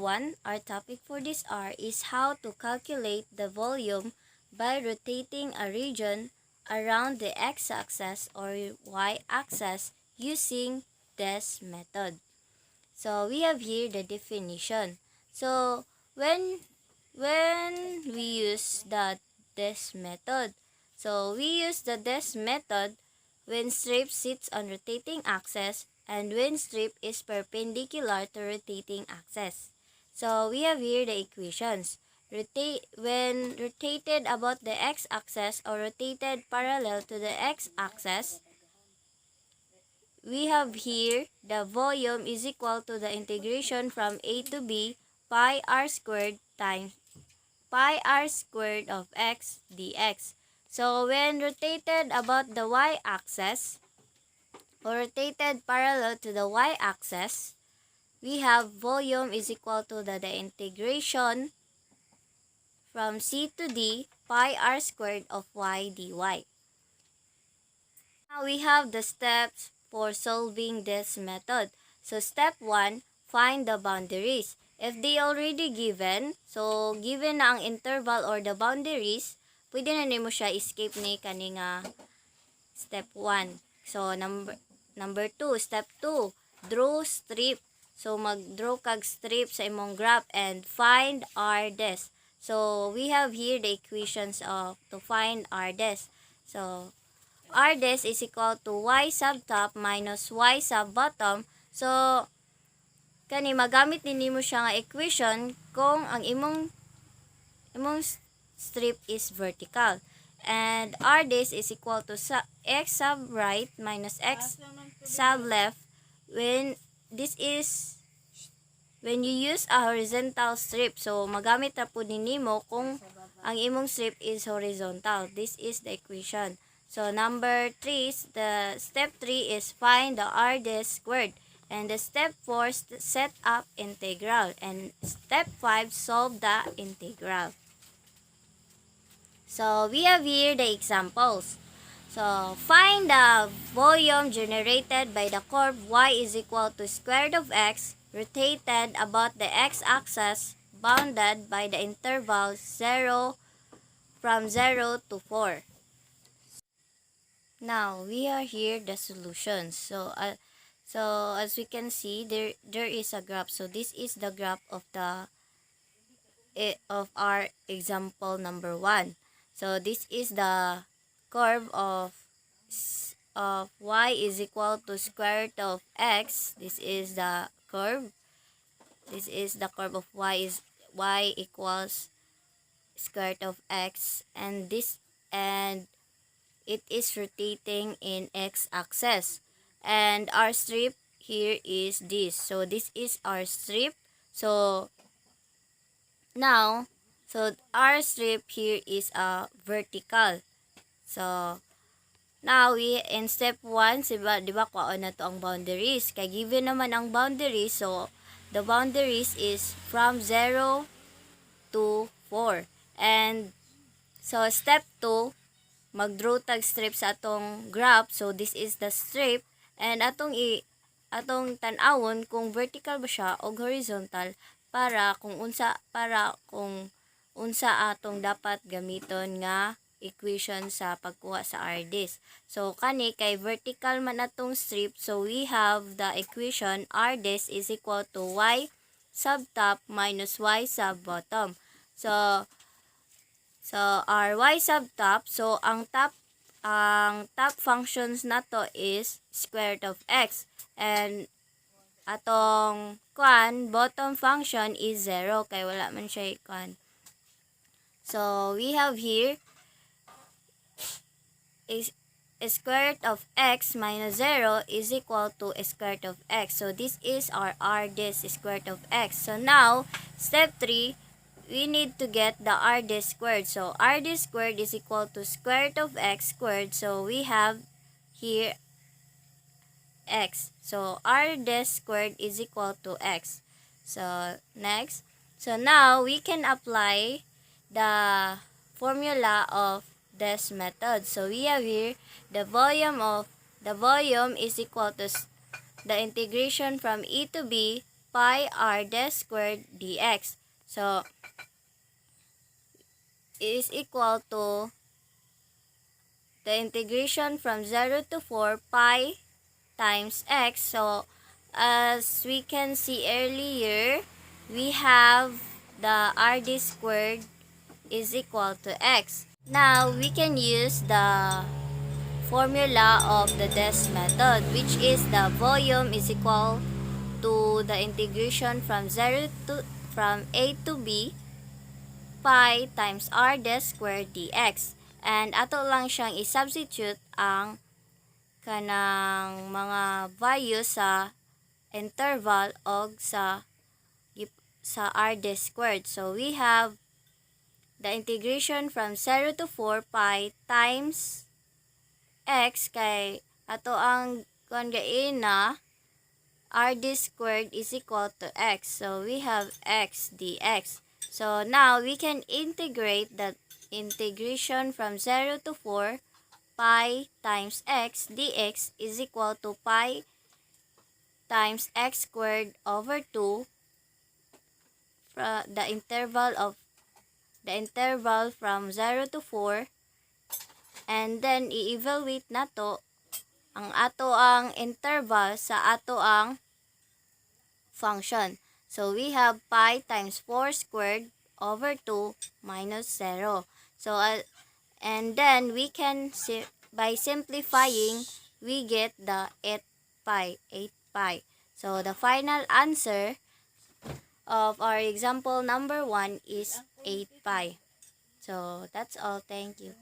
Everyone. Our topic for this hour is how to calculate the volume by rotating a region around the x-axis or y-axis using this method. So we have here the definition. So when we use the this method, so we use the this method when strip sits on rotating axis and when strip is perpendicular to rotating axis. So we have here the equations. Rotate when rotated about the x-axis or rotated parallel to the x-axis, we have here the volume is equal to the integration from a to b pi r squared times pi r squared of x dx. So when rotated about the y-axis or rotated parallel to the y-axis, we have volume is equal to the integration from c to d pi r squared of y dy. Now we have the steps for solving this method. So step 1, find the boundaries. If they already given, so given na ang interval or the boundaries, pwede na nimo siya escape ni kani nga step 1. So number 2, step 2, draw strip. So mag-draw kag strip sa imong graph and find r dash. So we have here the equations of to find r dash. So r dash is equal to y sub top minus y sub bottom. So kani magamit ni nimo siya nga equation kung ang imong strip is vertical. And r dash is equal to x sub right minus x sub left when this is when you use a horizontal strip. So magamit ra pud ni nimo kung ang imong strip is horizontal. This is the equation. So number 3 is the step 3 is find the r dash squared. And the step 4, set up integral. And step 5, solve the integral. So we have here the examples. So find the volume generated by the curve y is equal to square root of x rotated about the x-axis bounded by the interval 0 from 0 to 4. Now we are here the solutions. So as we can see, there is a graph. So this is the graph of our example number 1. So this is the curve of y is equal to square root of x. This is the curve. This is the curve of y equals square root of x, and it is rotating in x axis, and our strip here is this. So this is our strip. So now, so our strip here is a vertical. So now we in step 1, diba kuhaon nato ang boundaries kay given naman ang boundaries. So the boundaries is from 0 to 4. And so step 2, mag-draw tag strip sa atong graph. So this is the strip and atong tan-awon kung vertical ba siya o horizontal para kung unsa atong dapat gamiton nga equation sa pagkuha sa r dash. So kani kay vertical man atong strip, so we have the equation r dash is equal to y sub top minus y sub bottom. So our y sub top, so ang top functions nato is square root of x and atong kwan bottom function is 0 kay wala man siya kwan. So we have here is square root of x minus 0 is equal to square root of x. So this is our r dash, square root of x. So now, step 3, we need to get the r dash squared. So r dash squared is equal to square root of x squared. So we have here x. So r dash squared is equal to x. So next, so now we can apply the formula of this method. So we have here the volume is equal to the integration from e to b Pi r d squared dx. So, is equal to the integration from 0 to 4 pi times x. So, as we can see earlier, we have the rd squared is equal to x. Now, we can use the formula of the DES method, which is the volume is equal to the integration from a to b pi times r d squared dx. And ato lang siyang i-substitute ang kanang mga value sa interval og sa r d squared. So we have the integration from 0 to 4 pi times x kay ato ang kuan na rd squared is equal to x. So we have x dx. So now we can integrate the integration from 0 to 4 pi times x dx is equal to pi times x squared over 2 the interval from 0 to 4, and then i-evaluate nato ang ato ang interval sa ato ang function. So we have pi times 4 squared over 2 minus 0. So and then we can by simplifying, we get the 8 pi, 8 pi. So the final answer of our example number 1 is 8 pi. So that's all. Thank you.